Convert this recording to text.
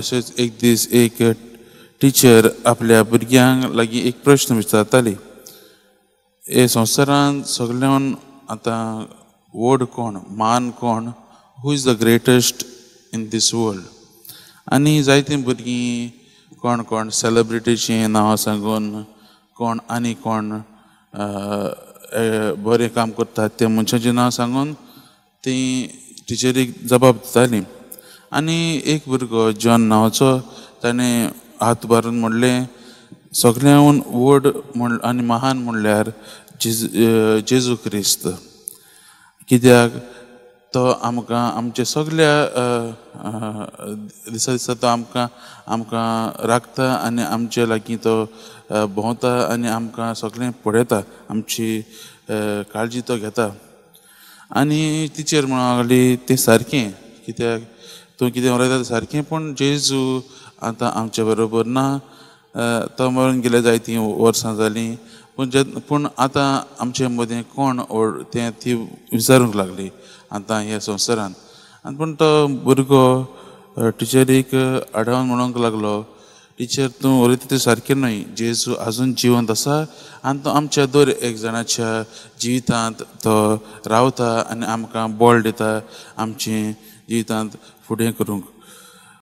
अशेंच एक दीस एक टिचर आपल्या भुरग्यांक लागीं एक प्रश्न विचारताली, हे संवसारांत सगल्यान आतां व्हड कोण, मान कोण, who is the greatest in this world? आनी जायतीं भुरगीं कोण कोण सेलेब्रिटीचीं नांवां सांगून, कोण आनी कोण बरें काम करतात ते मनशाचीं नांव सांगून तीं टिचरीक जबाब दितालीं. आनी एक भुरगो जॉन नांवाचो ताणें हात उबारून म्हणलें, सगळ्याहून व्हड म्हण आनी महान म्हणल्यार जेजू क्रिस्त, कित्याक तो आमकां आमच्या सगल्या दिसा दिसा तो आमकां आमकां राखता आनी आमचे लागीं तो भोंवता आनी आमकां सगळें पळयता, आमची काळजी तो घेता. आनी टिचर म्हणूंक लागली तें सारकें, कित्याक तूं कितें उलयता तें सारकें, पूण जेजू आतां आमच्या बरोबर ना, तो मरून गेले जायतीं वर्सां जालीं, पूण पूण आतां आमचे मदीं कोण व्हड तें ती विचारूंक लागली आतां ह्या संवसारांत. आनी पूण तो भुरगो टिचरीक आडावन म्हणूंक लागलो, टिचर तूं उलयता तें सारकें न्हय, जेजू आजून जिवंत आसा आनी तो आमच्या दर एक जाणाच्या जिवितांत तो रावता आनी आमकां बळ दिता आमचें जिवितांत फुडें करूंक.